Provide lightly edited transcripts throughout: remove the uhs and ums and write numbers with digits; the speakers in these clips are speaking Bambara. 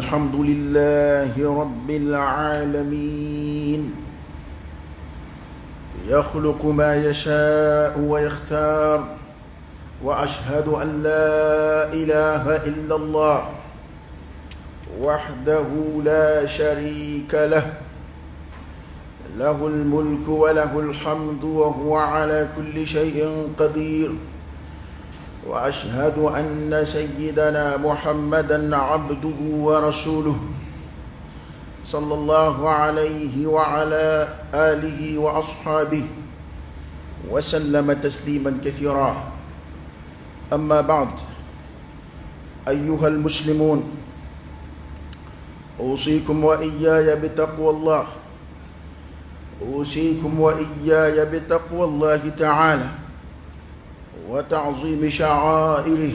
الحمد لله رب العالمين يخلق ما يشاء ويختار واشهد ان لا اله الا الله وحده لا شريك له له الملك وله الحمد وهو على كل شيء قدير واشهد ان سيدنا محمدا عبده ورسوله صلى الله عليه وعلى اله واصحابه وسلم تسليما كثيرا اما بعد ايها المسلمون اوصيكم واياي بتقوى الله اوصيكم واياي بتقوى الله تعالى وتعظيم شعائره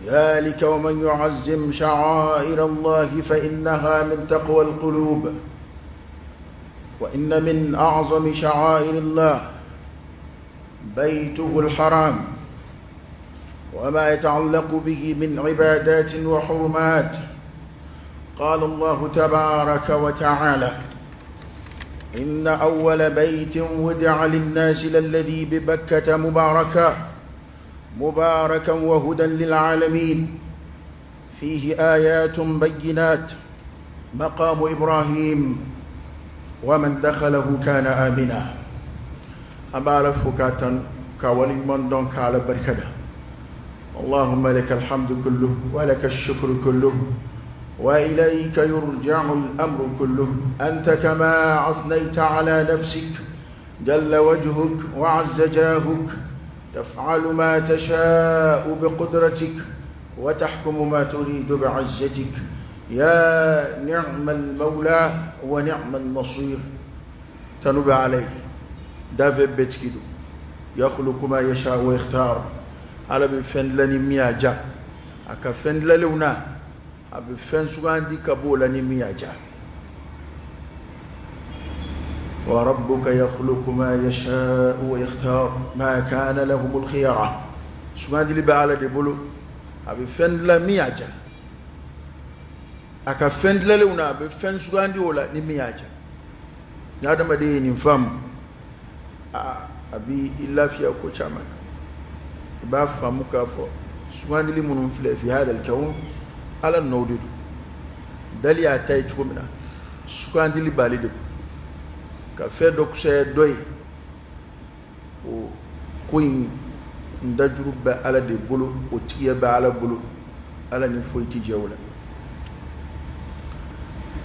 ذلك ومن يعزم شعائر الله فإنها من تقوى القلوب وإن من أعظم شعائر الله بيته الحرام وما يتعلق به من عبادات وحرمات قال الله تبارك وتعالى إن أول بيت ودع للناس للذي ببكة مباركا مباركا وهدى للعالمين فيه آيات بينات مقام إبراهيم ومن دخله كان آمنا أما فكاتا كولي من دون كعلى بركده اللهم لك الحمد كله ولك الشكر كله وإليك يرجع الأمر كله أنت كما أثنيت على نفسك جل وجهك وعز جاهك تفعل ما تشاء بقدرتك وتحكم ما تريد بعزتك يا نعم المولى ونعم النصير تنب عليه دافع بيتكيدو يخلق ما يشاء ويختار على بفن لني مياجا أكا فن للونا a bɛ fɛn sugandi ka b'o la ni min y'a diya wa rabbuka yakhluqu ma yasha'u wa yakhtar ma kana lahumul khiyara sugandili bɛ Ala de bolo a bɛ fɛn dilan min y'a diya a ka fɛn dilanlenw na a bɛ fɛn sugandi o la ni min y'a diya ni adamaden ye nin faamu a b'i lafiya ko caman na i b'a faamu k'a fɔ sugandili minnu filɛ fi hadal kawn ala nɔw de don dali y'a ta ye cogo min na sugandili b'ale de bolo ka fɛn dɔ kusaya dɔ ye o ko in dajuru bɛ ala de bolo o tigiya bɛ ala bolo ala ni foyi tɛ jɛ o la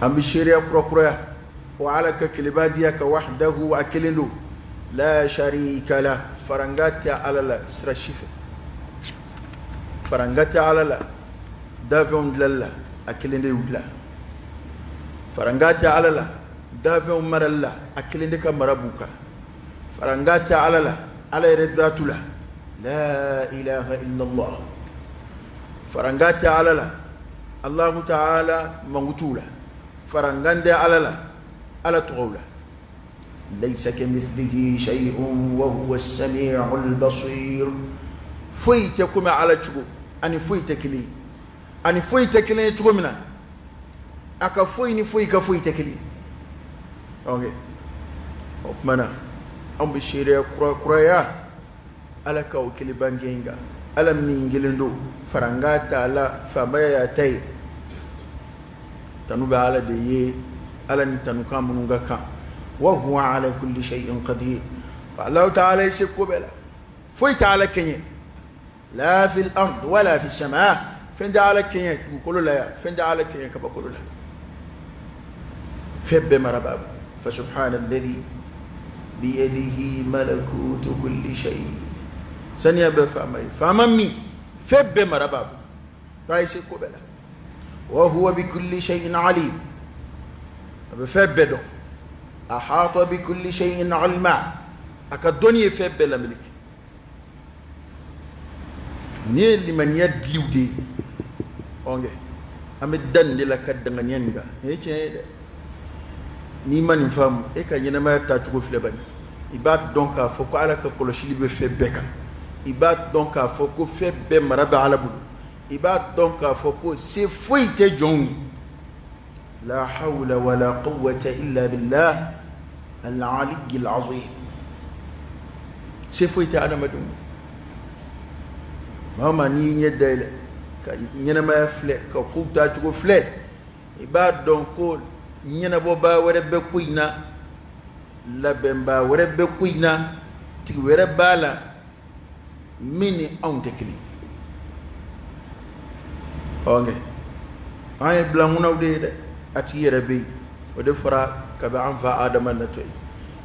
an bɛ seereya kurakuraya o ala ka kelenbatigiya kan wahdahu a kelen don la sharika la faranga tɛ ala la sira si fɛ faranga tɛ ala la dafɛnw dilali la a kelen de y'u dilan faranga tɛ ala la dafɛnw marali la a kelen de ka mara b'u kan faranga tɛ ala la ala yɛrɛ datu la la ilaha illallah faranga tɛ ala la allahu ta'ala mankutuw la farankan tɛ ala la ala tɔgɔw la laysa kamithlihi shay'un wa huwa as-sami'ul basir foyi tɛ komi ala cogo ani foyi tɛ kelen ye ani foyi tɛ kelen ye cogo min na a ka foyi ni foyi ka foyi tɛ kelen ye ok o tuma na anw bɛ seereya kurakuraya ala ka o kelenbantiya in kan ala min kelen don faranga t'a la faamaya y'a ta ye tanu bɛ ala de ye ala ni tanukan minnu ka kan wa huwa ala kulli shay'in qadir Allahu ta'ala ye se ko bɛɛ la foyi tɛ ala kɛɲɛ la fil ard wala fis sama fɛn tɛ ala kɛɲɛ dugukolo la yan fɛn tɛ ala kɛɲɛ kabakolo la fɛn bɛɛ mara b'a bolo fa subhana alladhi biyadihi malakutu kulli shay saniya bɛ faama ye faama min fɛn bɛɛ mara b'a bolo k'a ye se ko bɛɛ la wa huwa bi kulli shay'in alim a bɛ fɛn bɛɛ dɔn ahata bi kulli shay'in ilma a ka dɔnni ye fɛn bɛɛ lameleke nin ye limaniya diliw de ye ɔnkɛ an bɛ da nin de la ka danganiya nin kan nin ye tiɲɛ ye dɛ n'i ma nin faamu e ka ɲɛnamaya taacogo filɛ bani i b'a dɔn k'a fɔ ko ala ka kɔlɔsili bɛ fɛn bɛɛ kan i b'a dɔn k'a fɔ ko fɛn bɛɛ mara bɛ ala bolo I b'a dɔn k'a fɔ ko se foyi tɛ jɔnw ye. La hawla wala quwwata illa billah al-ali al-azim. Se foyi tɛ adamadenw. Maa o maa n'i ɲɛ dayɛlɛ ka ɲɛnamaya filɛ, ka kow taacogo filɛ, i b'a dɔn ko ɲɛnabɔbaa wɛrɛ bɛ ko in na, labɛnbaa wɛrɛ bɛ ko in na, tigi wɛrɛ b'a la min ni anw tɛ kelen. Ɔ kɛ an ye bilankunnaw de ye dɛ, a tigi yɛrɛ bɛ yen. O de fɔra kabi an fa Adama natɔ ye,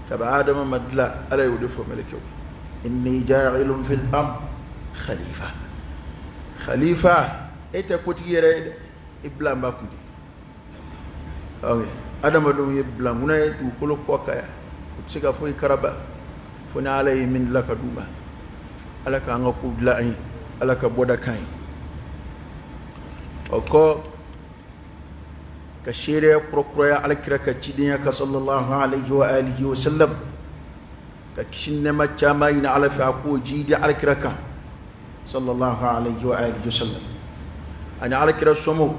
kabi Adama ma dilan, Ala y'o de fɔ mɛlɛkɛw: inni ja'ilun fil ard khalifa. Khalifa, e tɛ kotigi yɛrɛ ye dɛ, i bilanba kun de. Ɔ adamadenw ye bilankunna ye dugukolo kɔ kan yan, u tɛ se ka foyi karaba fo ni Ala ye min dilan ka d'u ma. Ala k'an ka kow dilan an ye, Ala ka bɔda kan ye. O kɔ, ka seereya kurakuraya Ala kira ka cidenya ka, sallallahu alaihi wa alihi wa sallam, ka kisi nɛɛma caman ɲini Ala fɛ a k'o jiidi Ala kira kan, sallallahu alaihi wa alihi wa sallam, ani Ala kira somɔgɔw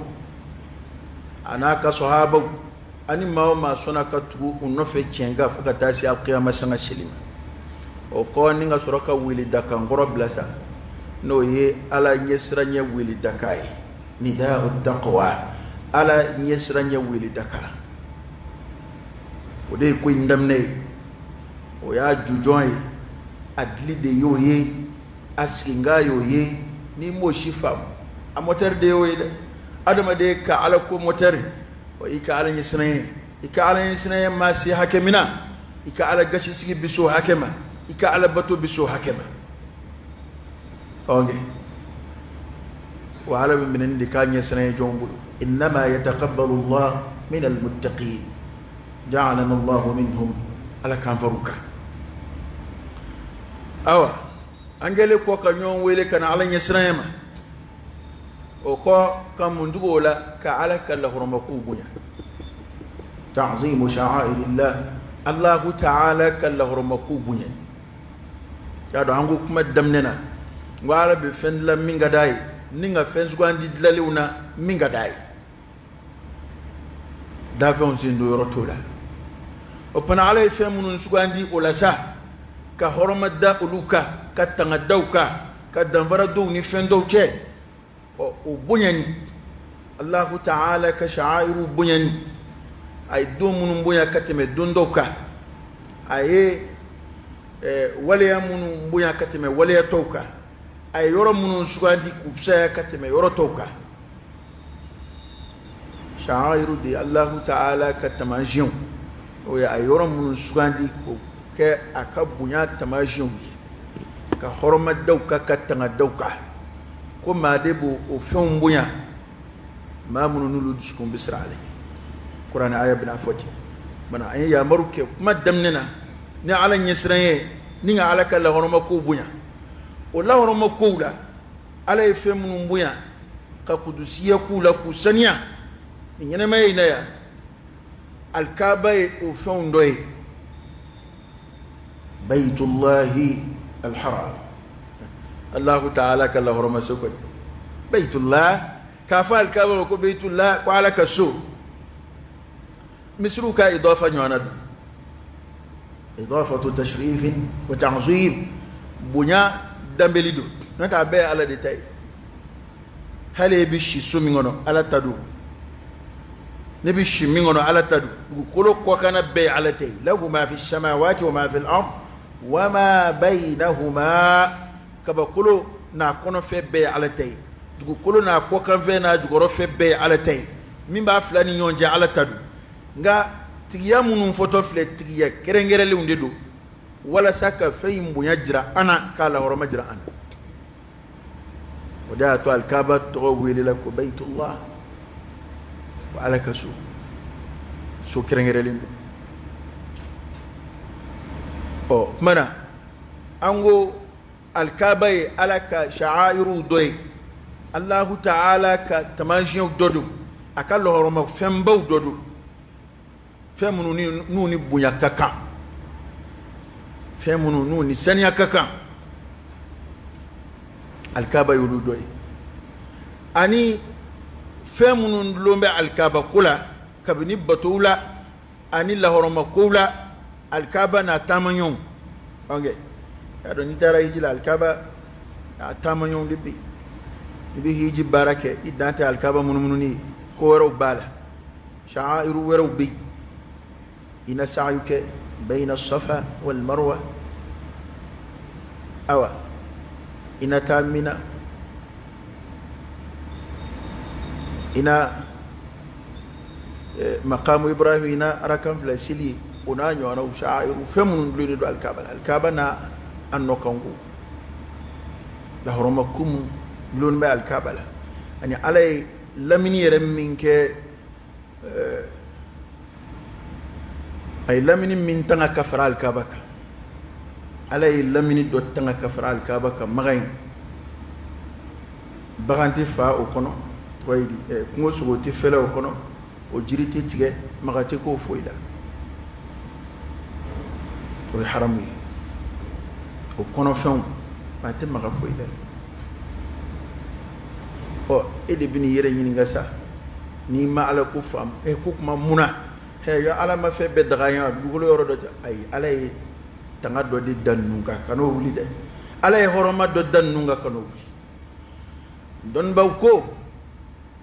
a n'a ka sahabaw, ani maa o maa sɔnna ka tugu u nɔfɛ tiɲɛ kan fo ka taa se alkiyama sanga seli ma. O kɔ, ni ka sɔrɔ ka wele dakan kɔrɔ bila sa, n'o ye Ala ɲɛsiranɲɛ wele daka ye, nida'u taqwa, Ala ɲɛsiranɲɛ wele daka. O de ye ko in daminɛ ye, o y'a jujɔn ye, a dili de y'o ye, a siginkan y'o ye. N'i m'o si faamu, a moteur de y'o ye dɛ. Adamaden ka Ala ko moteur o, i ka Ala ɲɛsiranɲɛ, i ka Ala ɲɛsiranɲɛ ma se hakɛ min na, i ka Ala gasi sigi bi s'o hakɛ ma, i ka Ala bato bi s'o hakɛ ma. Ok, wa Ala bɛ minɛ de k'a ɲɛsiranɲɛ jɔn bolo. Innama yataqabbalu Allah min almuttaqin, ja'alana Allah minhum. Ala k'an far'u kan. Awa, an kɛlen kɔ ka ɲɔgɔn wele ka na Ala ɲɛsiranɲɛ ma, o kɔ ka mun tugu o la? Ka Ala ka lahɔrɔmakow bonya, ta'zimu sha'airillah, Allahu ta'ala ka lahɔrɔmakow bonya. Y'a dɔn, an ko kuma daminɛ na, n ko Ala bɛ fɛn dilan min ka d'a ye, ni ka fɛn sugandi dilalenw na min ka d'a ye, dafɛnw sen don yɔrɔ t'o la. O fana, Ala ye fɛn minnu sugandi o la sa, ka hɔrɔma da olu kan, ka tanga da u kan, ka danfara dɔw ni fɛn dɔw cɛ, ɔ o bonyani, Allahu ta'ala ka sha'airu bonyani, a ye don minnu bonya ka tɛmɛ don dɔw kan, a ye waleya minnu bonya ka tɛmɛ waleya tɔw kan, a ye yɔrɔ minnu sugandi k'u fisaya ka tɛmɛ yɔrɔ tɔw kan. Sha'airu de, Allahu ta'ala ka taamasiyɛnw, o ye a ye yɔrɔ minnu sugandi k'o kɛ a ka bonya taamasiyɛnw ye, ka hɔrɔma da u kan, ka tanga da u kan, ko maa de b'o o fɛnw bonya, maa minnu n'olu dusukun bɛ siran ale. Kuranɛ aya bɛna fɔ ten. Mana an ye yamaru kɛ kuma daminɛ na ni Ala ɲɛsiran ye, ni ka Ala ka lahɔrɔma kow bonya. O lahɔrɔma kow la, Ala ye fɛn minnu bonya ka kudusiya k'u la, k'u saniya nin ɲɛnamaya in na yan, Alikaba ye o fɛnw dɔ ye, Bayitullahi alharam, Allahu ta'ala ka lahɔrɔma so kɔni, Bayitullah. K'a fɔ Alikaba ma ko Bayitullah, ko Ala ka so, misiriw ka idafa ɲɔgɔnna don, idafatu tashrifin wa ta'zim, bonya danbeli don. N'o tɛ, a bɛɛ ye Ala de ta ye. Hali e bɛ si so min kɔnɔ, Ala ta don. Ne bɛ si min kɔnɔ, Ala ta don. Dugukolo kɔkanna bɛɛ ye Ala ta ye. Lahu ma fi samawati wa ma fi al-ard wa ma baynahuma. Kabakolo n'a kɔnɔfɛn bɛɛ ye Ala ta ye, dugukolo n'a kɔkanfɛn n'a jukɔrɔfɛn bɛɛ ye Ala ta ye, min b'a fila ni ɲɔgɔn cɛ, Ala ta don. Nka tigiya minnu fɔtɔ filɛ, tigiya kɛrɛnkɛrɛnlenw de don walasa ka fɛn in bonya jira an na, k'a lahɔrɔma jira an na. O de y'a to Alikaba tɔgɔ welela ko Bayitullah, ko Ala ka so, so kɛrɛnkɛrɛnlen don. Ɔ kuma na, an ko Alikaba ye Ala ka sha'airu dɔ ye, Allahu ta'ala ka taamasiyɛnw dɔ don, a ka lɔhɔrɔma fɛnbaw dɔ don, fɛn minnu n'u ni bonya ka kan, fɛn minnu n'u ni saniya ka kan, Alikaba y'olu dɔ ye. Ani fɛn minnu dulon bɛ alikaba ko la, kabini batow la ani lahɔrɔma kow la, alikaba n'a taamaɲɔgɔnw. Ok, y'a dɔn n'i taara hiji la, alikaba a taamaɲɔgɔnw de bɛ yen. I bɛ hiji baara kɛ, i dan tɛ alikaba munumununi ye, ko wɛrɛw b'a la, sha'airu wɛrɛw bɛ yen. I na sa'ayu kɛ bayna safa wal marwa, awa i na taa mina, i na makamu ibrahim, i na arakan fila seli, o n'a ɲɔgɔnnaw, sha'airu fɛn minnu dulonnen don alikaba la, alikaba n'a a nɔkanko lahɔrɔma ko mun dulonnen bɛ alikaba la, ani Ala ye lamini yɛrɛ min kɛ, a ye lamini min tanga ka fara alikaba kan. Ala ye lamini dɔ tanga ka fara alikaba kan maga in, bagan tɛ fa o kɔnɔ, tɔgɔ ye di, kungo sogo tɛ fɛlɛ o kɔnɔ, o jiri tɛ tigɛ, maga tɛ k'o foyi la, o ye haramu ye. O kɔnɔfɛnw maa tɛ maga foyi la. Ɔ, e de bɛ n'i yɛrɛ ɲininka sa, n'i ma Ala ko faamu, e ko kuma mun na? Hɛ, ya Ala ma fɛn bɛɛ daga an ye wa? Dugukolo yɔrɔ dɔ tɛ. Ayi, Ala ye tanga dɔ de da ninnu kan, ka n'o wuli dɛ. Ala ye hɔrɔma dɔ da ninnu kan, ka n'o wuli. Dɔnnibaw ko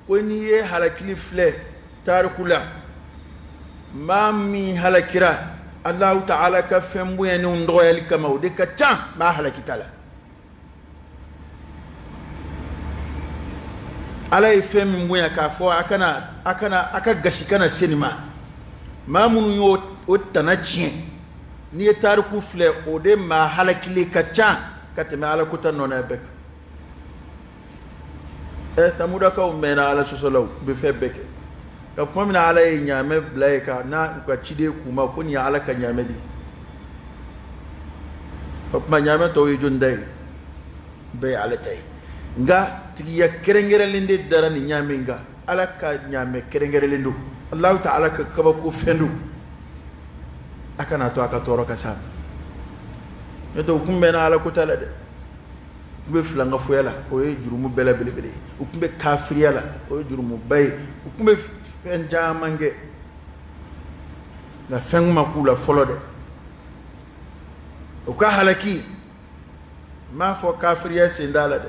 n'i ye halakili filɛ tariku la, maa min halakira Alahu ta'ala ka fɛn bonyanenw dɔgɔyali kama, o de ka ca maa halakita la. Ala ye fɛn min bonya k'a fɔ a kana, a kana, a ka gasi kana se nin ma, maa minnu y'o o tana tiɲɛ, n'i ye tariku filɛ, o de maa halakili ka ca ka tɛmɛ Ala kota nɔnɛ bɛɛ kan. Samudakaw mɛnna Ala sɔsɔ la, u bɛ fɛn bɛɛ kɛ. Ka kuma min na Ala ye ɲaamɛ bila yen ka n'a u ka ciden k'u ma ko nin ye Ala ka ɲaamɛ de ye. O tuma ɲaamɛ tɔw ye jɔni ta ye? Bɛɛ ye Ala ta ye. Nka tigiya kɛrɛnkɛrɛnlen de dara nin ɲaamɛ in kan. Ala ka ɲaamɛ kɛrɛnkɛrɛnlen don. Alahu ta'ala ka kabako fɛn don. A kana to a ka tɔɔrɔ ka s'a ma. N'o tɛ u kun bɛnna Ala ko ta la dɛ. U tun bɛ filankafoya la, o ye jurumu bɛɛ la belebele ye. U tun bɛ kafiriya la, o ye jurumuba ye. U tun bɛ fɛn caman kɛ, nka fɛn ma k'u la fɔlɔ dɛ. U ka halaki, n m'a fɔ kafiriya sen t'a la dɛ,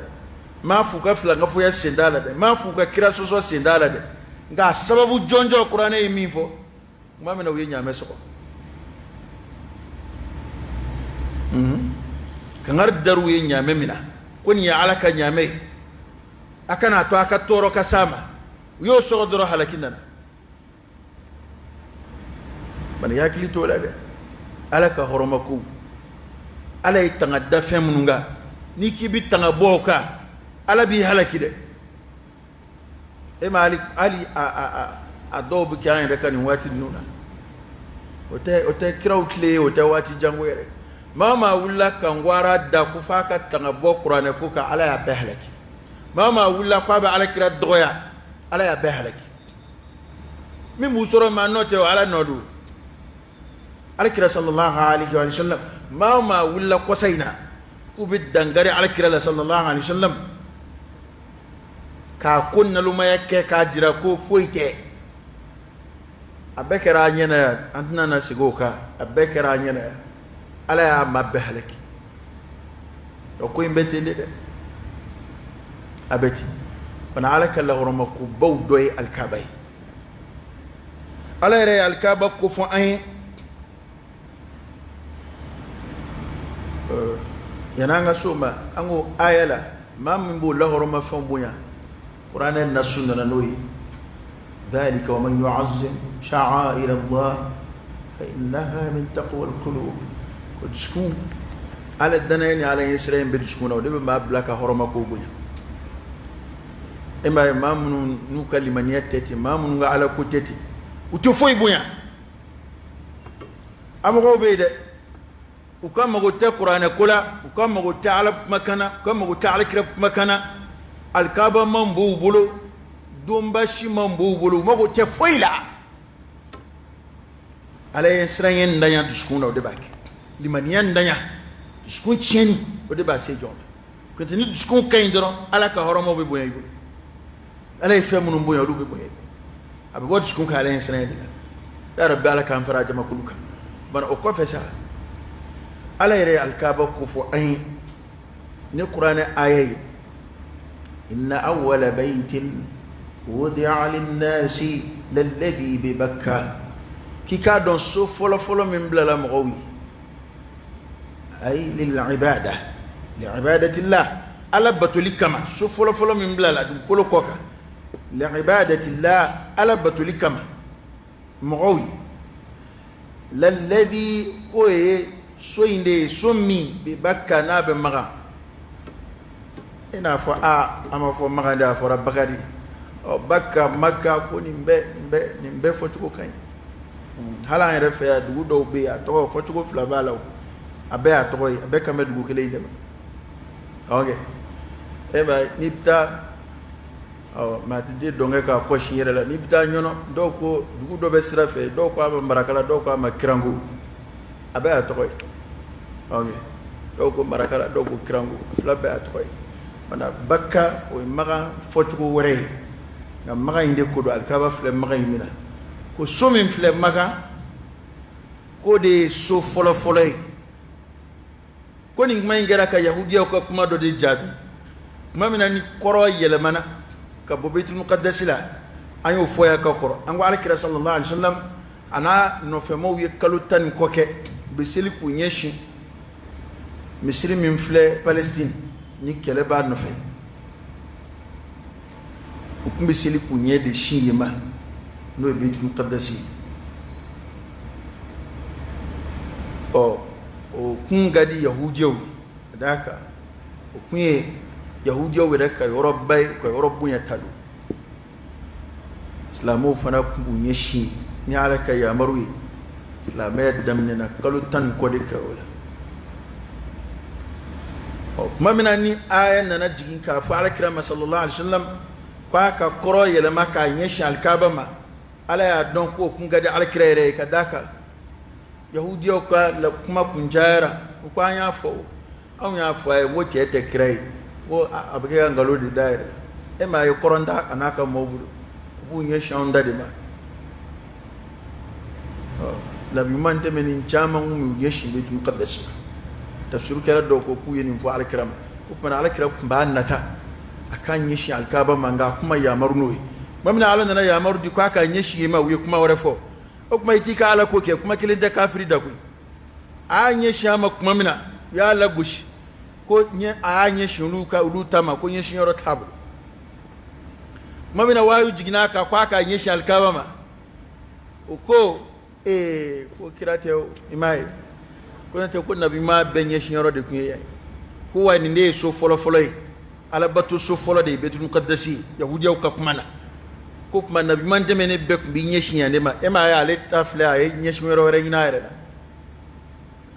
n m'a fɔ u ka filankafoya sen t'a la dɛ, n m'a fɔ u ka kira sɔsɔ sen t'a la dɛ, nka a sababu jɔnjɔn kuranɛ ye min fɔ, tuma min na u ye ɲaamɛ sɔgɔ, kangari dar'u ye ɲaamɛ min na ko nin ye Ala ka ɲaamɛ ye, a kana to a ka tɔɔrɔ ka s'a ma, u y'o sɔgɔ dɔrɔn halaki nana. Bani hakili t'o la dɛ. Ala ka hɔrɔma kow, Ala ye tanga da fɛn minnu kan, n'i k'i bɛ tanga bɔ o kan, Ala b'i halaki dɛ. E ma hali hali a dɔw bɛ kɛ an yɛrɛ ka nin waati ninnu na, o tɛ kiraw tile ye, o tɛ waati janko yɛrɛ. Maa o maa wulila ka ngwara da ko f'a ka tanga bɔ kuranɛ ko kan, Ala y'a bɛɛ halaki. Maa o maa wulila k'a bɛ Ala kira dɔgɔya, Ala y'a bɛɛ halaki. Min b'u sɔrɔ maa nɔ tɛ o, Ala nɔ don. Ala kira sallallahu alaihi wa sallam, maa o maa wulila kɔsa in na k'u bɛ dankari Ala kira la sallallahu alaihi wa sallam, k'a ko nalomaya kɛ k'a jira ko foyi tɛ, a bɛɛ kɛra an ɲɛna yan, an tɛna na segin o kan, a bɛɛ kɛra an ɲɛna yan. Ala y'a ma bɛɛ halaki. O ko in bɛ ten de dɛ, a bɛ ten. Bana Ala ka lahɔrɔmakobaw dɔ ye alikaba ye. Ala yɛrɛ ye alikaba ko fɔ an ye. Yan'an ka s'o ma, an ko aya la, maa min b'o lahɔrɔmafɛnw bonya, kuranɛ nasu nana n'o ye. Dhalika wa man yu'azzim sha'air Allah fa innaha min taqwa al-qulub. Ko dusukun, Ala danaya ni Ala ɲɛsiran in bɛ dusukun na, o de bɛ maa bila ka hɔrɔma kow bonya. E m'a ye maa minnu n'u ka limaniya tɛ ten, maa minnu ka Ala ko tɛ ten, u tɛ foyi bonya. A mɔgɔw bɛ yen dɛ, u ka mago tɛ kuranɛ ko la, u ka mago tɛ Ala kumakan na, u ka mago tɛ Ala kira kumakan na, alikaba man b'u bolo, donba si man b'u bolo, u mago tɛ foyi la. Ala ye siran ye ntanya dusukun na, o de b'a kɛ. Limaniya ntanya, dusukun tiɲɛni, o de b'a se jɔn ma. Kɔntɛ ni dusukun ka ɲi dɔrɔn, Ala ka hɔrɔmaw bɛ bonya i bolo. Ala ye fɛn minnu bonya, olu bɛ bonya. A bɛ bɔ dusukun kan, Ala ɲɛsiranɲɛ de la. Ya Rabbi, Ala k'an fara jamakulu kan. Bana o kɔfɛ sa, Ala yɛrɛ ye alikaba ko fɔ an ye ni Kuranɛ aya ye: inna awwala baytin wudi'a linnasi lalladhi bi Bakka. K'i k'a dɔn, so fɔlɔfɔlɔ min bilala mɔgɔw ye, ay lil ibada, li ibadatillah, Ala batoli kama. So fɔlɔfɔlɔ min bilala dugukolo kɔ kan, li ibadatillah, Ala batoli kama mɔgɔw ye, lalladhi, k'o ye so in de ye, so min bi Bakka, n'a bɛ Makan. I n'a fɔ a an b'a fɔ Makan de, a fɔra Bakari. Ɔ, Bakka, Maka, ko nin bɛɛ, nin bɛɛ, nin bɛɛ fɔcogo ka ɲi. Hali an yɛrɛ fɛ yan, dugu dɔw bɛ yen, a tɔgɔ fɔcogo fila b'a la. O a bɛɛ y'a tɔgɔ ye, a bɛɛ kan bɛ dugu kelen in de ma. Ok, e b'a ye, n'i bɛ taa, ɔ, mɛ a tɛ den dɔnkɛ k'a kɔsi yɛrɛ la. N'i bɛ taa Ɲɔnɔ, dɔw ko dugu dɔ bɛ sira fɛ, dɔw ko a ma Marakala, dɔw ko a ma Kirango. A bɛɛ y'a tɔgɔ ye. Ok, dɔw ko Marakala, dɔw ko Kirango, fila bɛɛ y'a tɔgɔ ye. Mana Bakka, o ye Makan fɔcogo wɛrɛ ye, nka Makan in de ko don. Alikaba filɛ Makan in min na, ko so min filɛ Makan, k'o de ye so fɔlɔ-fɔlɔ ye. Ko nin kuma in kɛra ka yahudiyaw ka kuma dɔ de jaabi. Tuma min na ni kɔrɔ yɛlɛmana ka bɔ Baitul Muqaddasi la, an y'o fɔ yan ka kɔrɔ. An ko Alakira sallallahu alaihi wasallam a n'a nɔfɛmaw ye kalo 10 ni kɔ kɛ, u bɛ seli k'u ɲɛsin misiri min filɛ Palestine ni kɛlɛ b'a nɔfɛ. U tun bɛ seli k'u ɲɛ de sin yen ma, n'o ye Baitul Muqaddasi ye. Ɔ, o kun ka di yahudiyaw ye, ka d'a kan o kun ye yahudiyaw yɛrɛ ka yɔrɔba ye, u ka yɔrɔ bonya ta don. Silamɛw fana tun b'u ɲɛsin ni Ala ka yamaru ye. Silamɛya daminɛna, kalo 10 ni kɔ de kɛ o la. Ɔ, tuma min na ni aya nana jigin k'a fɔ Alakira ma sallallahu alaihi wa sallam k'a ka kɔrɔ yɛlɛma k'a ɲɛsin alikaba ma, Ala y'a dɔn k'o kun ka di Alakira yɛrɛ ye, ka d'a kan yahudiyaw ka kuma kun cayara. U ko an y'a fɔ, anw y'a fɔ a ye ko cɛ tɛ kira ye, ko a bɛ kɛ ka nkalon de da yɛrɛ. E m'a ye, kɔrɔn t'a a n'a ka maaw bolo, u b'u ɲɛsin anw da de ma. Nabi ɲuman tɛmɛnen caman kun y'u ɲɛsin Baitul Muqaddas ma. Tafsirukɛla dɔw ko k'u ye nin fɔ Alakira ma. O tuma, Alakira tun b'a nata a k'a ɲɛsin alikaba ma, nka a kuma yamaru n'o ye. Tuma min na Ala nana yamaru di k'a k'a ɲɛsin yen ma, u ye kuma wɛrɛ fɔ. O tuma, i t'i ka Ala ko kɛ, kuma kelen tɛ kafiri da koyi. A y'a ɲɛsin a ma tuma min na, u y'a lagosi ko ɲɛ a y'a ɲɛsin olu ka olu ta ma, ko ɲɛsin yɔrɔ t'a bolo. Tuma min na wahayu jiginna a kan k'a k'a ɲɛsin alikaba ma, o ko ee, ko kira tɛ o, i m'a ye, ko n'o tɛ ko nabi ɲuman bɛɛ ɲɛsin yɔrɔ de tun ye yan ye. Ko wa nin de ye so fɔlɔ-fɔlɔ ye, Alabato so fɔlɔ de ye Baitul Muqaddasi, yahudiyaw ka kuma na. Ko tuma nabi ɲuman tɛmɛnen bɛɛ tun b'i ɲɛsin yan de ma. E m'a ye, ale ta filɛ, a ye ɲɛsin yɔrɔ wɛrɛ ɲini a yɛrɛ la.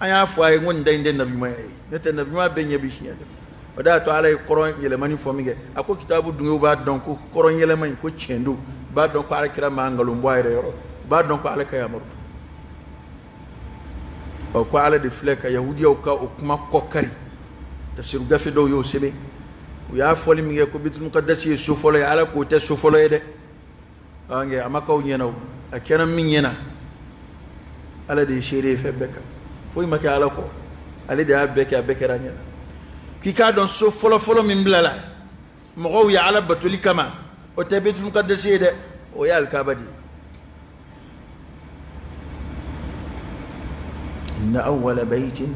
An y'a fɔ a ye ko nin da in tɛ nabi ɲuman ye, n'o tɛ nabi ɲuman bɛɛ ɲɛ bɛ sin yan de ma. O de y'a to Ala ye kɔrɔn yɛlɛmani fɔ min kɛ, a ko kitabu dungew b'a dɔn ko kɔrɔn yɛlɛma in ko tiɲɛ don, u b'a dɔn ko Ala kira ma nkalon bɔ a yɛrɛ yɔrɔ, u b'a dɔn ko Ala ka yamaru don. Ɔ, ko Ala de filɛ ka yahudiyaw ka o kuma kɔ kari. Tafsiru gafe dɔw y'o sɛbɛn. U y'a fɔli min kɛ ko Baitul Muqaddasi ye so fɔlɔ ye, Ala k'o tɛ so fɔlɔ ye dɛ. A ma k'aw ɲɛna o, a kɛra min ɲɛna, Ala de ye seere ye fɛn bɛɛ kan, foyi ma kɛ Ala kɔ, ale de y'a bɛɛ kɛ, a bɛɛ kɛra ɲɛna. K'i k'a dɔn, so fɔlɔ-fɔlɔ min bilala mɔgɔw ye Ala batoli kama, o tɛ Baitul Muqaddasi ye dɛ, o ye alikaba de ye. Inna awwala baytin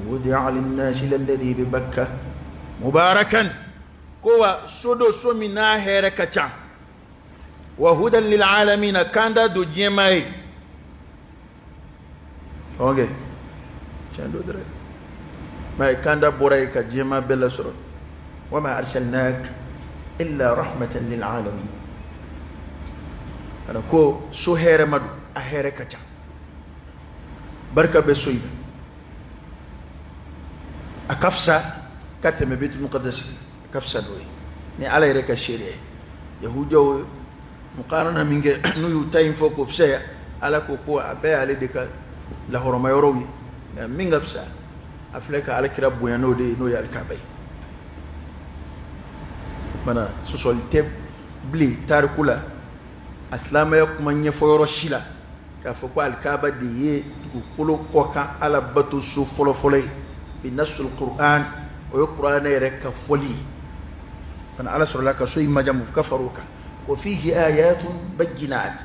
wudi'a linnasi lalladhi bi Bakka mubarakan. Ko wa so do, so min n'a hɛrɛ ka ca, wa hudan lil alamina, kanda do diɲɛmaa ye. Ok, tiɲɛ do dɛrɛ, mais kanda bɔra yen ka diɲɛmaa bɛɛ lasɔrɔ. Wa ma arsalnak illa rahmatan lil alamin. Ana ko so hɛrɛ ma don, a hɛrɛ ka ca, barika bɛ so in, a ka fisa ka tɛmɛ Baitul Muqaddas, a ka fisa n'o ye ni Ala yɛrɛ ka seere ye. Yahudiyaw mukarana min kɛ, n'u y'u ta in fɔ k'o fisaya, Ala ko ko a bɛɛ y'ale de ka lahɔrɔma yɔrɔw ye, nka min ka fisa, a filɛ ka Ala kira bonya n'o de ye, n'o ye alikaba ye. Mana sɔsɔli tɛ. bilen tariku la, a silamɛya kuma ɲɛfɔ yɔrɔ si la k'a fɔ ko alikaba de ye dugukolo kɔkan ala batoso fɔlɔfɔlɔ ye. Bi nasul Qur'an, o ye kuranɛ yɛrɛ ka fɔli ye fana. Ala sɔrɔla ka so in majamu ka far'o kan ko fihi ayatun bayyinat,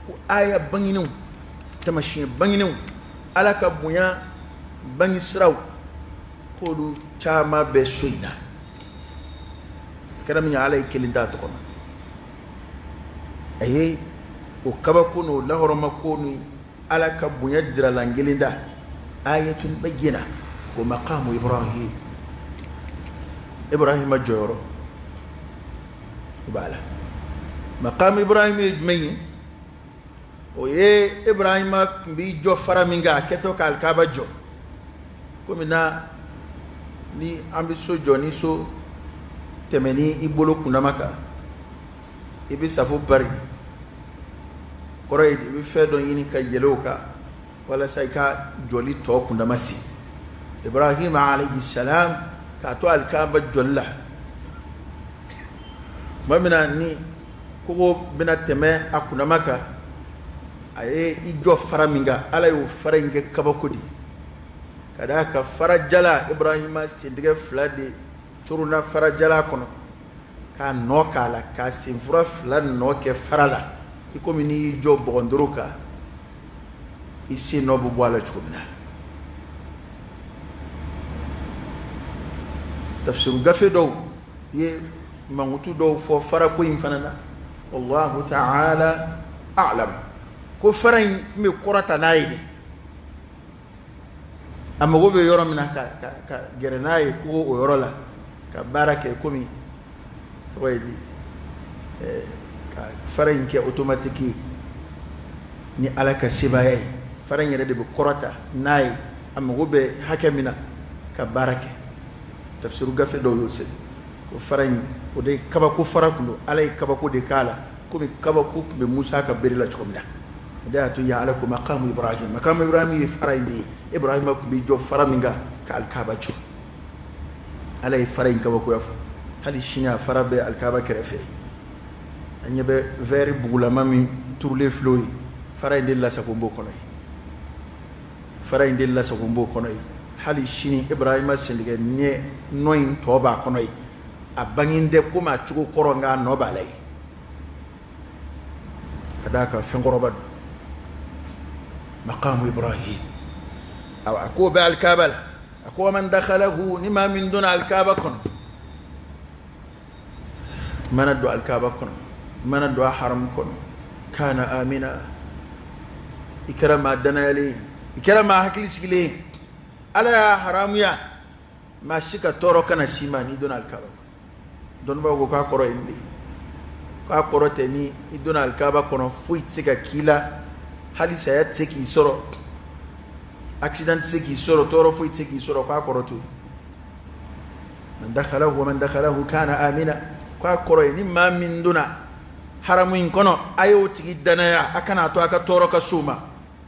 ko aya banginenw, tamasiyɛn banginenw, ala ka bonya bangi siraw, k'olu caman bɛ so in na. Kɛra min ye, ala ye kelen t'a tɔgɔ ma. A ye o kabako n'o lahɔrɔmako ni ala ka bonya jiralan kelen da, ayatun bayyina, ko maqamu Ibrahim, Ibrahima jɔyɔrɔ o b'a la. Maqamu Ibrahim ye jumɛn ye? O ye Ibrahima tun b'i jɔ fara min kan a kɛtɔ ka alikaba jɔ. Komi na ni an bɛ so jɔ, ni so tɛmɛni i bolo kundama kan, i bɛ safo pari, kɔrɔ ye i bɛ fɛn dɔ ɲini ka yɛlɛ o kan walasa i ka jɔli tɔ kundama se. Ibrahima alayhi salam, k'a to alikaba jɔli la, tuma min na ni kogo bɛna tɛmɛ a kundama kan, a ye i jɔ fara min kan, ala y'o fara in kɛ kabako de ye. Ka d'a kan farajala, Ibrahima sentigɛ fila de coronna farajala kɔnɔ k'a nɔ k'a la, k'a senfura fila nɔ kɛ fara la, i komi n'i y'i jɔ bɔgɔndoro kan, i sen nɔ bɛ bɔ a la cogo min na. Tafsiru gafe dɔw ye mankutu dɔw fɔ farako in fana na, wallahu ta'ala a'lam, ko fara in tun bɛ kɔrɔta n'a ye de, a mago bɛ yɔrɔ min na ka gɛrɛ n'a ye ko o yɔrɔ la ka baara kɛ, komi tɔgɔ ye di, ka fara in kɛ automatique ye ni ala ka sebaaya ye. Fara in yɛrɛ de bɛ kɔrɔta n'a ye, a mago bɛ hakɛ min na ka baara kɛ. Tafsiru gafe dɔw y'o sɛbɛn ko fara in, o de kabako fara tun don. Ala ye kabako de k'a la, komi kabako tun bɛ Musa ka bere la cogo min na. O de y'a to yan ala ko makamu Ibrahim. Makamu Ibrahim ye fara in de ye. Ibrahima tun bɛ jɔ fara min kan ka alikaba jɔ, ala ye fara in kabakoya fɔ. Hali sini a fara bɛ alikaba kɛrɛfɛ. An ɲɛ bɛ vɛri bugulama min turulen filɛ, o ye fara in de lasago b'o kɔnɔ ye. Fara in de lasago b'o kɔnɔ ye. Hali sini Ibrahima sentigɛ ɲɛ nɔ in tɔ b'a kɔnɔ ye. A bange tɛ komi a cogo kɔrɔ, nka a nɔ b'a la yen, ka d'a kan fɛn kɔrɔba don, makamu Ibrahim. Awa, a k'o bɛ alikaba la. A ko man dakhalahu, ni maa min donna alikaba kɔnɔ, mana don alikaba kɔnɔ, mana don a haramu kɔnɔ, kana amina, i kɛra maa danayalen ye, i kɛra maa hakili sigilen ye. Ala y'a haramuya maa si ka tɔɔrɔ kana s'i ma n'i donna alikaba kɔnɔ. Dɔnnibaaw ko k'a kɔrɔ ye nin de ye, k'a kɔrɔ tɛ ni i donna alikaba kɔnɔ foyi tɛ se ka k'i la, hali saya tɛ se k'i sɔrɔ, accident tɛ se k'i sɔrɔ, tɔɔrɔ foyi tɛ se k'i sɔrɔ. K'a kɔrɔ to man dakhalahu, wa man dakhalahu kana amina, k'a kɔrɔ ye ni maa min donna haramu in kɔnɔ, a y'o tigi danaya, a kana to a ka tɔɔrɔ ka s'o ma.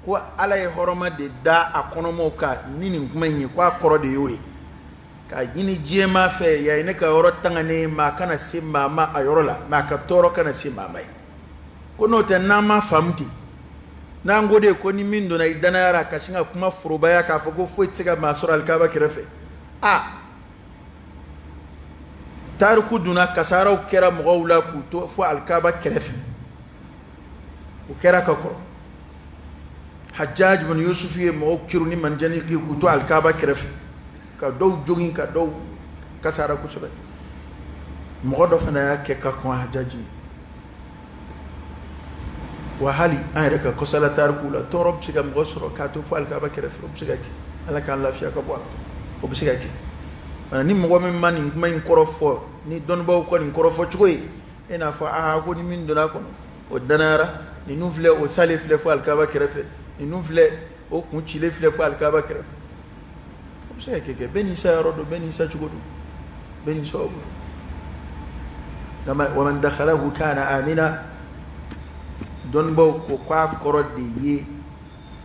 Ko ala ye hɔrɔma de da a kɔnɔmɔw kan ni nin kuma in ye, ko a kɔrɔ de y'o ye. K'a ɲini diɲɛmaa fɛ, yan ye ne ka yɔrɔ tanganen, maa kana se maa ma a yɔrɔ la, maa ka tɔɔrɔ kana se maa ma ye. Ko n'o tɛ, n'an ma faamu ten, n'an ko de ko ni min donna i danayara, ka sin ka kuma forobaya k'a fɔ ko foyi tɛ se ka maa sɔrɔ alikaba kɛrɛfɛ, a tariku donna, kasaraw kɛra mɔgɔw la k'u to fo alikaba kɛrɛfɛ. O kɛra ka kɔrɔ. Hajjaj bin Yusuf ye mɔgɔw kiru ni manjani k'u to alikaba kɛrɛfɛ, ka dɔw jogin, ka dɔw kasara kosɛbɛ. Mɔgɔ dɔ fana y'a kɛ ka kɔn Hajjaji ye. Wa hali an yɛrɛ ka kɔsala tariku la, tɔɔrɔ bɛ se ka mɔgɔ sɔrɔ k'a to fo alikaba kɛrɛfɛ. O bɛ se ka kɛ. Ala k'an lafiya ka bɔ a la. O bɛ se ka kɛ. Ni mɔgɔ min ma nin kuma in kɔrɔ fɔ ni dɔnnibaaw ka nin kɔrɔ fɔ cogo ye, e n'a fɔ aa ko ni min donna a kɔnɔ, o danayara, ninnu filɛ, o salen filɛ fo alikaba kɛrɛfɛ, ninnu filɛ, o kun cilen filɛ fo alikaba kɛrɛfɛ. O bɛ se ka kɛ. Bɛɛ n'i sa yɔrɔ don, bɛɛ n'i sa cogo don, bɛɛ n'i sababu don. Wa man dakhalahu kana amina, dɔnnibaaw ko k'a kɔrɔ de ye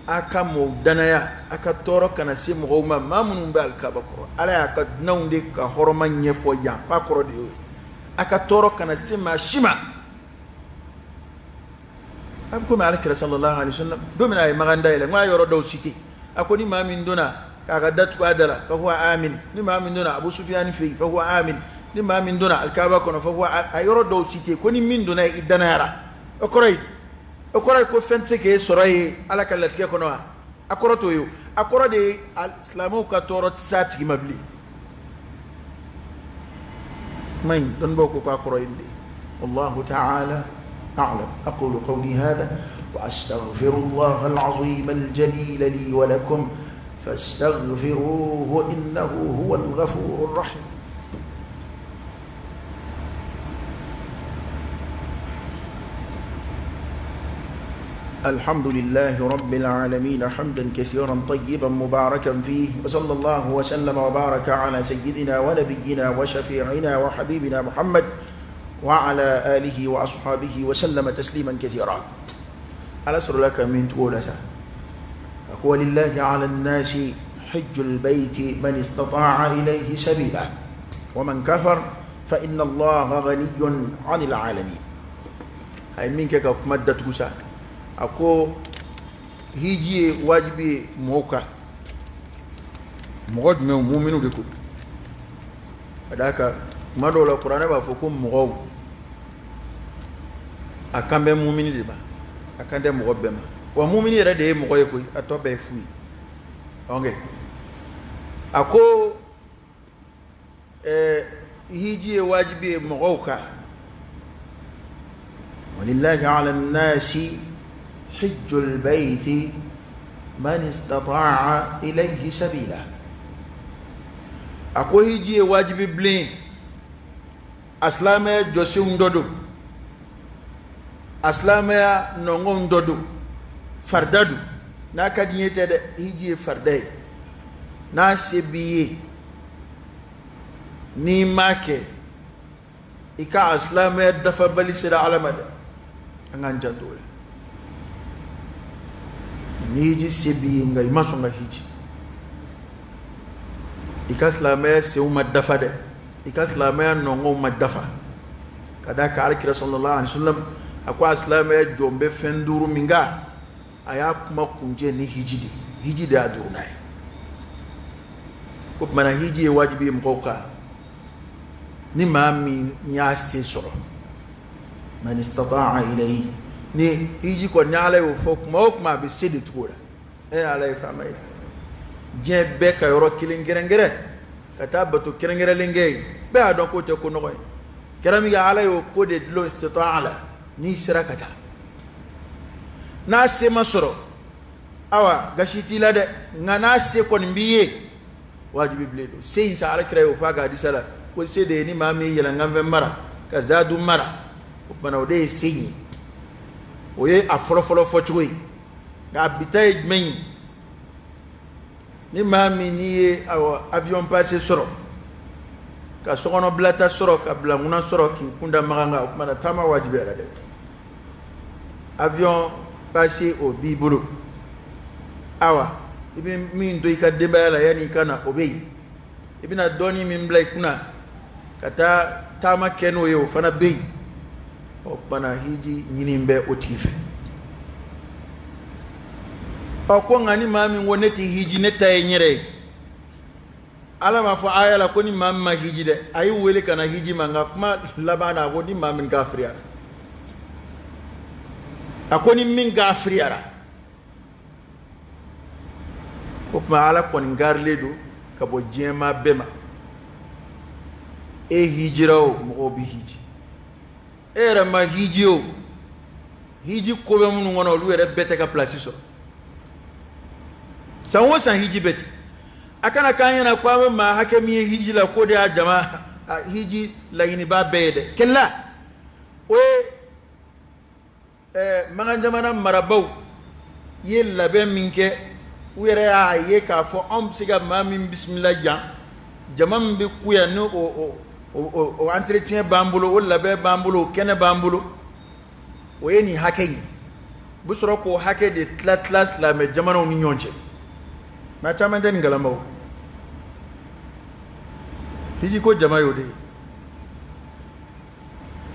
a ka mɔgɔw danaya, a ka tɔɔrɔ kana se mɔgɔw ma, maa minnu bɛ alikaba kɔrɔ. Ala y'a ka dunanw de ka hɔrɔma ɲɛfɔ yan, k'a kɔrɔ de y'o ye, a ka tɔɔrɔ kana se maa si ma. A bɛ komi Alakira sallallahu alaihi wasallam, don min na a ye Makan dayɛlɛ, n ko a ye yɔrɔ dɔw cité. A ko ni maa min donna k'a ka da tugu a da la, fa huwa amin. Ni maa min donna Abu Sufyan fɛ yen, fa huwa amin. Ni maa min donna Alikaaba kɔnɔ, fa huwa, a yɔrɔ dɔw cité ko ni min donna i danayara. O kɔrɔ ye ko fɛn tɛ se k'e sɔrɔ yen Ala ka latigɛ kɔnɔ wa? A kɔrɔ t'o ye o. A kɔrɔ de ye silamɛw ka tɔɔrɔ tɛ s'a tigi ma bilen. Kuma in, dɔnnibaaw ko k'a kɔrɔ ye nin de ye. Wallahu ta'ala a'lam. Aqulu qawli hadha wa astaghfirullaha al-azim al-jalil li wa lakum fastaghfiruhu innahu huwa al-ghafurur rahim. الحمد لله رب العالمين حمدا كثيرا طيبا مباركا فيه، وصلى الله وسلم وبارك على سيدنا ونبينا وشفيعنا وحبيبنا محمد وعلى آله وأصحابه وسلم تسليما كثيرا. على سر لك من تقول ولله على الناس حج البيت من استطاع إليه سبيلا ومن كفر فإن الله غني عن العالمين. هاي من كيكا كمدة تقول a ko hiji ye wajibi ye mɔgɔw kan. Mɔgɔ jumɛn? Muminu de ko. Ka d'a kan kuma dɔw la, kuranɛ b'a fɔ ko mɔgɔw, a kan bɛ mumini de ma, a kan tɛ mɔgɔ bɛɛ ma. Wa mumini yɛrɛ de ye mɔgɔ ye koyi, a tɔ bɛɛ ye fu ye. Ok, a ko hiji ye wajibi ye mɔgɔw kan. Walillahi ala nnasi حج البيت من استطاع إليه سبيلا. A ko hiji ye wajibi bilen, a silamɛya jɔsenw dɔ don, a silamɛya nɔngɔnw dɔ don, farida don. N'a ka di n ye tɛ dɛ, hiji ye farida ye. N'a se b'i ye, n'i m'a kɛ, i ka a silamɛya dafabali sera Ala ma dɛ. An k'an janto o la. Ni hiji se b'i ye nka i ma sɔn ka hiji, i ka silamɛya senw ma dafa dɛ, i ka silamɛya nɔngɔnw ma dafa. Ka d'a kan Alakira sallallahu alaihi wasallam a ko a silamɛya jɔn bɛ fɛn duuru min kan, a y'a kuma kuncɛ ni hiji de ye. Hiji de y'a duurunan ye. Ko tuma na hiji ye wajibi ye mɔgɔw kan, ni maa min y'a se sɔrɔ, man istata'a ilayhi. Ni hiji kɔni, ni Ala y'o fɔ kuma o kuma, a bɛ se de tugu o la. E Ala ye faama ye, diɲɛ bɛɛ ka yɔrɔ kelen kɛrɛnkɛrɛn ka taa bato kɛrɛnkɛrɛnlen kɛ yen, bɛɛ y'a dɔn k'o tɛ ko nɔgɔ ye. Kɛra min kɛ, Ala y'o ko de dulon istita'a la, n'i sera ka taa. N'a se ma sɔrɔ, awa, gasi t'i la dɛ. Nka n'a se kɔni b'i ye, wajibi bilen don. Se in sa, Ala kira y'o fɔ a ka hadisa la ko se de ye ni maa min ye yɛlɛnkanfɛn mara ka zadu mara. O kumana, o de ye se in ye. O ye a fɔlɔfɔlɔ fɔcogo ye. Nka a bita ye jumɛn ye? Ni maa min n'i ye, awɔ, avion passe sɔrɔ, ka sokɔnɔbilata sɔrɔ, ka bilankuna sɔrɔ, k'i kunda Makan kan, o kumana taama wajibiyara dɛ. Avion passe o b'i bolo, awa, i bɛ min to i ka denbaya la yanni i ka na, o bɛ yen. I bɛna dɔɔnin min bila i kunna ka taa taama kɛ n'o ye, o fana bɛ yen. O kumana hiji ɲini bɛ o tigi fɛ. Ɔ, ko nka ni maa min ko ne tɛ hiji, ne ta ye n yɛrɛ ye, Ala m'a fɔ aya la ko ni maa min ma hiji dɛ. A y'i wele ka na hiji ma, nka kuma laban na, a ko ni maa min kafiriyara, a ko ni min kafiriyara. O tuma Ala kɔni garilen don ka bɔ diɲɛmaa bɛɛ ma. E hijira o, mɔgɔw bɛ hiji. E yɛrɛ ma hiji o, hiji ko bɛ minnu kɔnɔ, olu yɛrɛ bɛɛ tɛ ka pilasi sɔrɔ. San o san hiji bɛ ten. A kana k'an ɲɛna ko an bɛ maa hakɛ min ye hiji la, k'o de y'a jama hiji laɲiniba bɛɛ ye dɛ. Kɛlɛ o ye Makan jamana marabaw ye labɛn min kɛ, u yɛrɛ y'a ye k'a fɔ anw bɛ se ka maa min bisimila yan, jama min bɛ ku yan, ni o entretien b'an bolo, o labɛn b'an bolo, o kɛnɛ b'an bolo, o ye nin hakɛ in. U bɛ sɔrɔ k'o hakɛ de tila tila silamɛ jamanaw ni ɲɔgɔn cɛ. Maa caman tɛ nin kalama. O hiji ko jama y'o de ye.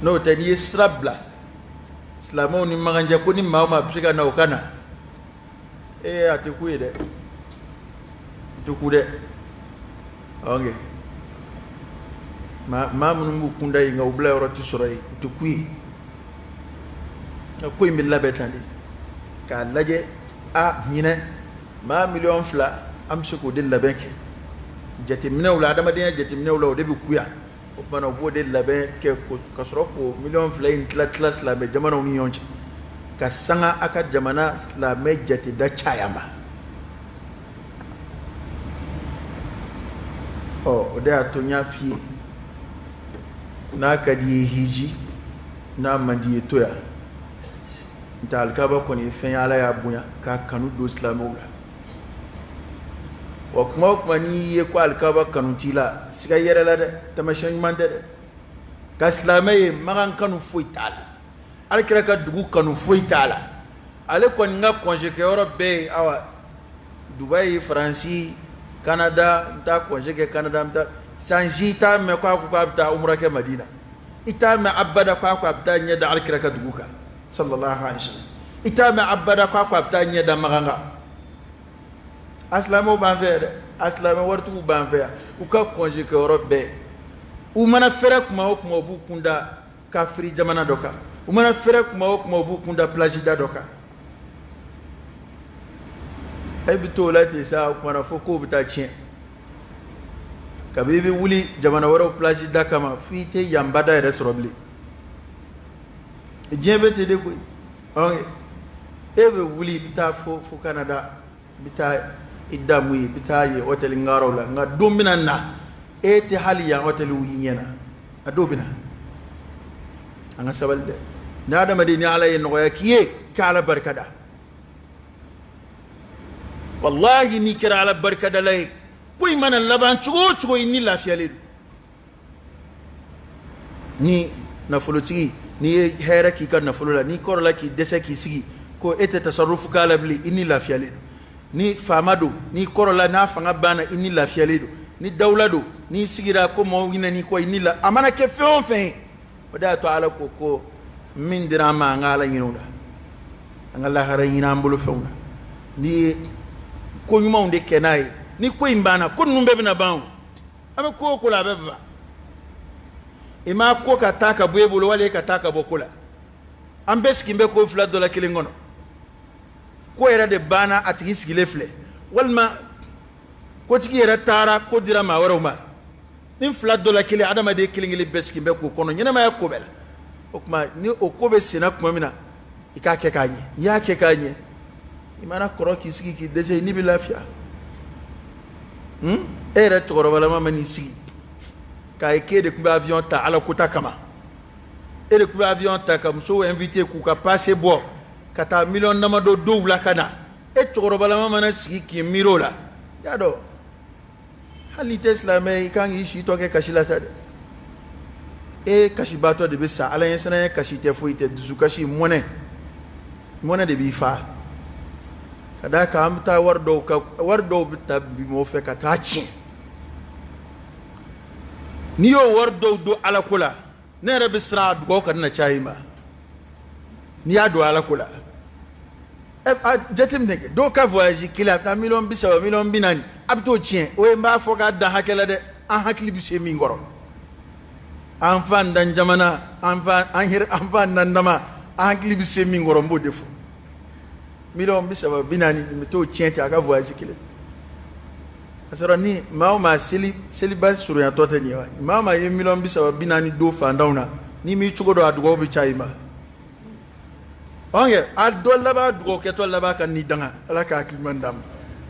N'o tɛ, n'i ye sira bila Silamɛw ni makan cɛ ko ni maa o maa bɛ se ka na o ka na. Ee a tɛ ku ye dɛ, a tɛ ku dɛ. Ok, maa minnu b'u kunda yen nka u bila yɔrɔ tɛ sɔrɔ yen, u tɛ ku ye. Nka ko in bɛ labɛn tan de k'a lajɛ, a ɲinɛ maa 2 miliyɔn an bɛ se k'o de labɛn kɛ jateminɛw la, adamadenya jateminɛw la, o de bɛ ku yan. O tuma na u b'o de labɛn kɛ ka sɔrɔ k'o 2 miliyɔn in tila tila silamɛ jamanaw ni ɲɔgɔn cɛ ka sanga a ka jamana silamɛ jateda caya ma. Ɔ o de y'a to n y'a f'i ye, n'a ka di i ye hiji, n'a man di i ye to yan. N tɛ alikaba kɔni ye fɛn ye, Ala y'a bonya k'a kanu don silamɛw la. Wa kuma o kuma n'i ye ko alikaba kanu t'i la, siga i yɛrɛ la dɛ, taamasiyɛn ɲuman tɛ dɛ. Ka silamɛ ye makan kanu foyi t'a la, Alakira ka dugu kanu foyi t'a la, ale kɔni ka congé kɛyɔrɔ bɛɛ ye awa Dubayi, Faransi, Canada, n taa congé kɛ Canada, n bɛ taa sanji. I t'a mɛn k'a ko k'a bɛ taa umura kɛ Madina, i t'a mɛn abada k'a ko a bɛ taa ɲɛ da Alakira ka dugu kan sallallahu alaihi wasallam, i t'a mɛn abada k'a ko a bɛ taa ɲɛ da Makan kan. A silamɛw b'an fɛ yan dɛ, a silamɛ waritigiw b'an fɛ yan, u ka congé kɛyɔrɔ bɛɛ, u mana fɛrɛ kuma o kuma, u b'u kun da kafiri jamana dɔ kan, u mana fɛrɛ kuma o kuma, u b'u kun da plage da dɔ kan. E bɛ t'o la ten sa, o kuma na fo kow bɛ taa tiɲɛ. Kabi i bɛ wuli jamana wɛrɛw plage da kama, fo i tɛ yan bada yɛrɛ sɔrɔ bilen. Diɲɛ bɛ ten de koyi. E bɛ wuli, i bɛ taa fo Canada, i bɛ taa i damu ye, i bɛ taa yen hôtel ngaraw la, nka don bɛna na e tɛ hali yan hôteliw y'i ɲɛ na. A dɔw bɛ na, an ka sabali dɛ. Ni adamaden ni Ala ye nɔgɔya k'i ye, i ka Ala barika da. Walahi, n'i kɛra Ala barikadala ye, ko in mana laban cogo o cogo, i ni lafiyalen don. Ni nafolotigi, n'i ye hɛrɛ k'i ka nafolo la, n'i kɔrɔla k'i dɛsɛ k'i sigi ko e tɛ tasarufu k'a la bilen, i ni lafiyalen don. Ni faama don, n'i kɔrɔla n'a fanga banna, i ni lafiyalen don. Ni dawula don, n'i sigira ko maaw ɲinɛn'i kɔ, i ni la. A mana kɛ fɛn o fɛn ye, o de y'a to Ala ko ko min dira an ma, an ka Ala ɲini o la, an ka lahara ɲini an bolo fɛnw na. N'i ye ko ɲumanw de kɛ n'a ye, ni ko in banna, ko ninnu bɛɛ bɛna ban. O an bɛ ko o ko la, a bɛ ban. I ma ko ka taa ka bɔ e bolo, wali e ka taa ka bɔ ko la. An bɛɛ sigi bɛ ko fila dɔ la kelen kɔnɔ. Ko yɛrɛ de banna, a tigi sigilen filɛ, walima kotigi yɛrɛ taara, ko dira maa wɛrɛw ma. Ni fila dɔ la kelen, adamaden kelen kelen bɛɛ sigi bɛ k'o kɔnɔ ɲɛnamaya ko bɛɛ la. O tuma ni o ko bɛ senna tuma min na, i k'a kɛ k'a ɲɛ. N'i y'a kɛ k'a ɲɛ, i mana kɔrɔ k'i sigi k'i dɛsɛ, n'i bɛ lafiya. E yɛrɛ cɛkɔrɔbalama ma n'i sigi k'a ye k'e de tun bɛ avion ta Ala kota kama, e de tun bɛ avion ta ka musow invité k'u ka passe bɔ ka taa miliyɔn damadɔ dɔw la ka na. E cɛkɔrɔbalama mana sigi k'i miiri o la, y'a dɔn hali n'i tɛ silamɛ ye, i kan k'i si tɔ kɛ kasi la sa dɛ. E kasibaatɔ de bɛ sa. Ala ɲɛsiranya kasi tɛ, foyi tɛ, dusukasi, mɔnɛ mɔnɛ de b'i fa. Ka d'a kan an bɛ taa wari dɔw ka wari dɔw bɛ ta bi mɔgɔw fɛ ka taa tiɲɛ. N'i y'o wari dɔw don Ala ko la, ne yɛrɛ bɛ siran a dugawu kana na caya i ma. N'i y'a don Ala ko la, a jateminɛ kɛ, dɔw ka voyage kelen a bɛ taa 30 miliyɔn, 40 miliyɔn, a bɛ t'o tiɲɛ. O ye n b'a fɔ k'a dan hakɛ la dɛ, an hakili bɛ se min kɔrɔ. An fa dan jamana, an fa an yɛrɛ, an fa dan dama, an hakili bɛ se min kɔrɔ, n b'o de fɔ. 30 miliyɔn, 40, nin bɛ t'o tiɲɛ ten a ka voyage kelen. Ka sɔrɔ ni maa o maa seli seliba surunyatɔ tɛ nin ye wa, maa o maa ye 30 miliyɔn, 40 don fantanw na, n'i m'i cogo dɔn, a dugawu bɛ caya i ma. Ɔnkɛ a dɔ laban dugawu kɛtɔ laban ka n'i danga. Ala ka hakili ɲuman d'an ma,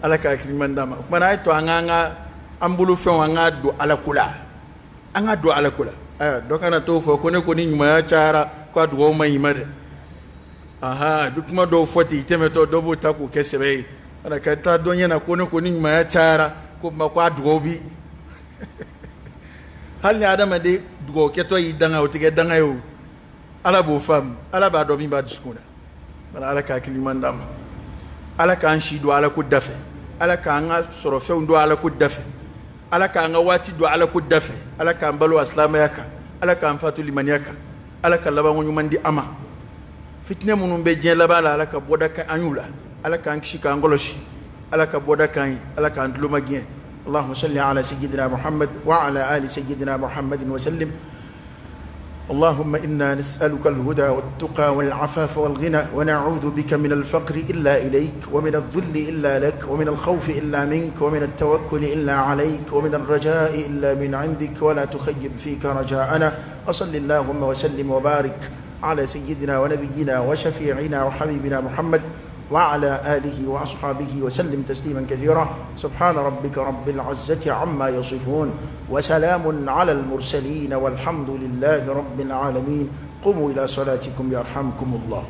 Ala ka hakili ɲuman d'an ma. O kumana a ye to an k'an ka an bolofɛnw, an k'a don Ala ko la, an k'a don Ala ko la. Ayiwa, dɔ kana t'o fɔ ko ne ko ni ɲumanya cayara ko a dugawu ma ɲi ma dɛ. Ahan, i bɛ kuma dɔw fɔ ten, i tɛmɛtɔ, dɔ b'o ta k'o kɛ sɛbɛ ye. Wala ka taa dɔ ɲɛna ko ne ko ni ɲumanya cayara ko kuma ko a dugawu bi. Hali ni adamaden dugawu kɛtɔ y'i danga, o tɛ kɛ danga ye o. Ala b'o faamu, Ala b'a dɔn min b'a dusukun na. Wala Ala ka hakili ɲuman d'an ma, Ala k'an si don Ala ko dafɛ, Ala k'an ka sɔrɔfɛnw don Ala ko dafɛ, Ala k'an ka waati don Ala ko dafɛ, Ala k'an balo a silamɛya kan, Ala k'an fatu limaniya kan, Ala ka labanko ɲuman di an ma. Fitinɛ minnu bɛ diɲɛ laban la, Ala ka bɔda kɛ an y'u la. Ala k'an kisi, k'an kɔlɔsi. Ala ka bɔda k'an ye, Ala k'an tulo magɛn. اللهم صل على سيدنا محمد وعلى آل سيدنا محمد وسلم. اللهم إنا نسألك الهدى والتقى والعفاف والغنى، ونعوذ بك من الفقر إلا إليك، ومن الذل إلا لك، ومن الخوف إلا منك، ومن التوكل إلا عليك، ومن الرجاء إلا من عندك، ولا تخيب فيك رجاءنا. وصل اللهم وسلم وبارك على سيدنا ونبينا وشفيعنا وحبيبنا محمد وعلى آله وأصحابه وسلم تسليما كثيرا. سبحان ربك رب العزة عما يصفون، وسلام على المرسلين، والحمد لله رب العالمين. قوموا إلى صلاتكم يرحمكم الله.